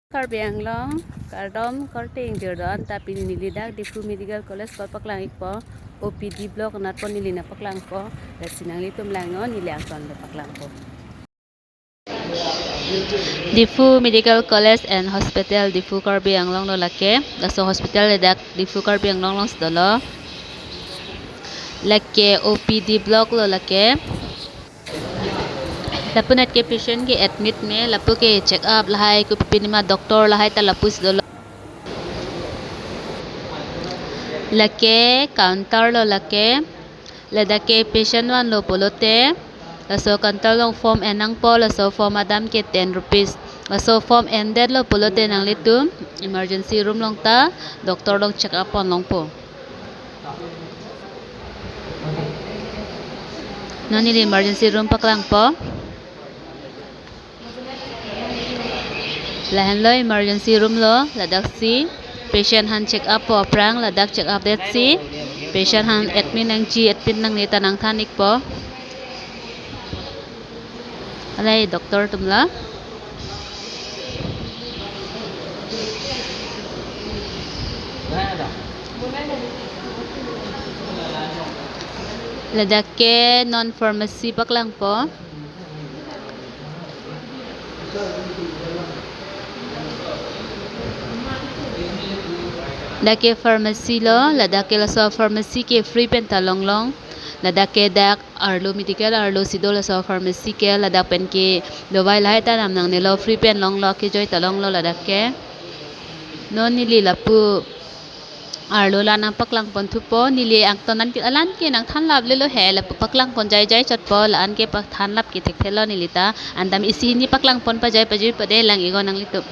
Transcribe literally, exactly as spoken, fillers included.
Karbi Anglong, kardom korte ingjir do-an ta pini neli dak Diphu Medical College ko paklang ikpo, O P D block anat po neli nangpaklangpo, lasi nanglitum langnon neli angton lo paklangpo. Diphu Medical College and Hospital, Diphu Karbi Anglong lo lake, laso hospital ladak Diphu Karbi Anglong along si dolo. Lake O P D block lo lake. Lapunat ke patient ke admit me, lapu ke check up lahai kopipinima doctor lahai ta lapu si dolo. Lake counter lo lake, ladak ke patient vanlo pulote, laso counter along form en nangpo, laso form adam ke ten rupees. Laso form endetlo pulote nanglitum emergency room along ta doctor along check up pon longpo. Non neli emergency room paklangpo. Lahenlo emergency room lo, ladak si patient aphan check up po aphrang, ladak check up det si patient aphan admit nangji, admit nangne ta nangthan ikpo. Alai doctor atum lo. Ladak ke non pharmacy paklangpo. Dak ke pharmacy lo, ladak ke laso pharmacy ke free pen ta longlong. Ladak ke dak arlo, medical arlo si do laso pharmacy ke, ladak pen ke dawai lahai ta dam nangnelo, free pen longlo, kejoi ta longlo ladak ke. Non neli lapu arlo la nangpaklang pon thupo, neli angton an ke alan ke nangthan lap lelo he, lapu paklang pon jaijai chotpo, la-an ke pathan lap ke thekthelo neli ta, an dam isi hini paklang pon pajai pajui pade lang iknon nanglitum.